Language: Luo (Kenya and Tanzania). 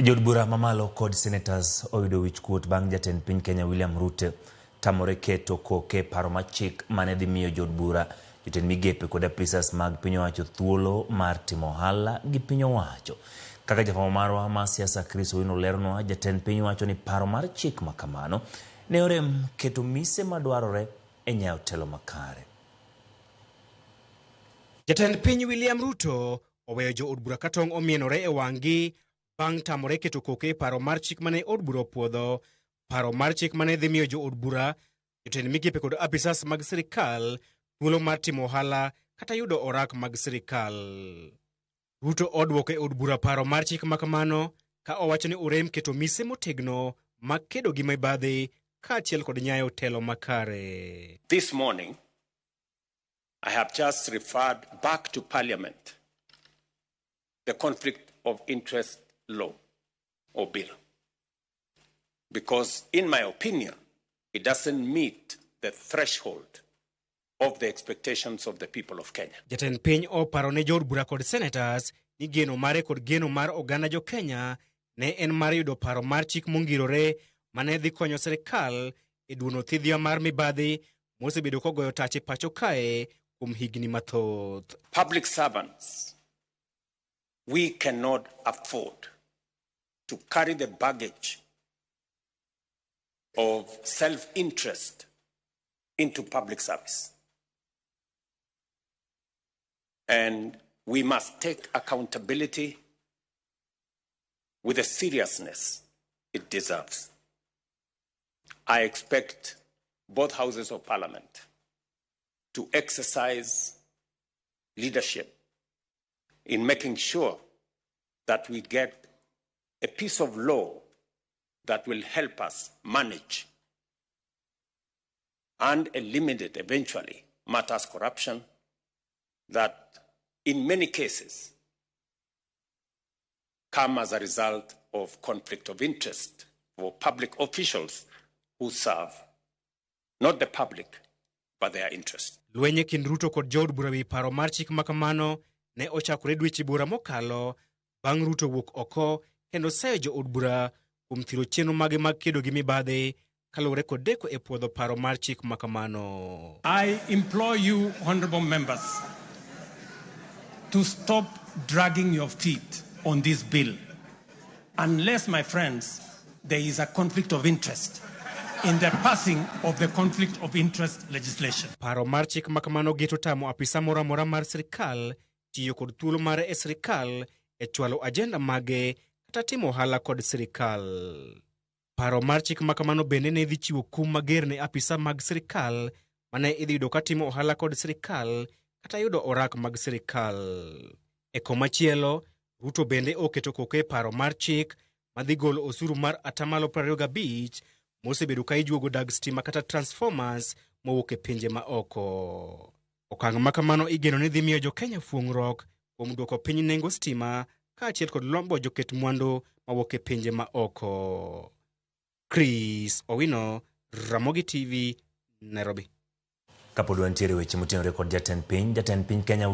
Jood bura mamalo kod senators oyudo wichkuot bang' jatend piny Kenya William Ruto tamore keto koke e paro mar chik mane dhi miyo jood bura, jotend migepe kod apisas mag piny owacho thuolo mar timo ohala gi piny owacho. Kaka jafwambo marwa mar siasa Chris Owino leronwa, jatend piny wacho ni paro mar chik ma kamano ne orem keto mise madwarore e nyayo telo makare. Jatend piny William Ruto oweyo jo od bura ka tong' omienore e wang'gi bang' tamore keto koke e paro mar chik mane od bura opuodho. Paro mar chik mane dhi miyo jo od bura, jotend migepe kod apisas mag sirikal thuolo mar timo ohala kata yudo orak mag sirikal. Ruto odwoko e od bura paro mar chik ma kamano ka owacho ni orem keto mise motegno mag kedo gi mibadhi kaachiel kod nyayo telo makare. This morning, I have just referred back to Parliament the conflict of interest law or bill. Because, in my opinion, it doesn't meet the threshold of the expectations of the people of Kenya. Jatend piny oparo ne jood bura kod senators ni geno mare kod geno mar oganda jo Kenya ne en mar yudo paro mar chik mongirore mane dhi konyo sirikal e duono thidhia mar mibadhi mosebedo kogoyo tach e pacho kae kuom higni mathoth. Public servants, we cannot afford to carry the baggage of self interest into public service. And we must take accountability with the seriousness it deserves. I expect both houses of parliament to exercise leadership in making sure that we get a piece of law that will help us manage and eliminate eventually matters corruption that in many cases come as a result of conflict of interest for public officials who serve not the public but their interest. Lweny e kind Ruto kod jood bura wi paro mar chik ma kamano ne ochakore dweche bura mokalo bang' Ruto wuok oko kendo seyo jood bura kuom thiro chenro mage mag kedo gi mibadhi kaluwore kod deko e puodho paro mar chik ma kamano. I implore you, honorable members, to stop dragging your feet on this bill. Unless, my friends, there is a conflict of interest in the passing of the conflict of interest legislation. Paro mar chik ma kamano geto tamo apisa moro amora mar sirikal tiyo kod thuolo mare e sirikal e chwalo ajenda mage kata timo ohala kod sirikal. Paro mar chik ma kamano bende ne dhi chiwo kum mager ne apisa mag sirikal mane idhi yudo ka timo ohala kod sirikal kata yudo orak mag sirikal. E komachielo, Ruto bende oketo koke e paro mar chik madhi golo osuru mar atamalo 25 mosebedo ka ijuogo dag stima kata transformers mowuok e pinje ma oko. Okang' ma kamano igeno ni dhi miyo jo-Kenya fuong'ruok kuom duoko piny nengo stima kaachiel kod lombo joket mwandu mawuok e pinje ma oko. Chris Owino, Ramogi TV, Nairobi. Kapod wantiere weche motenore kod jatend piny Kenya.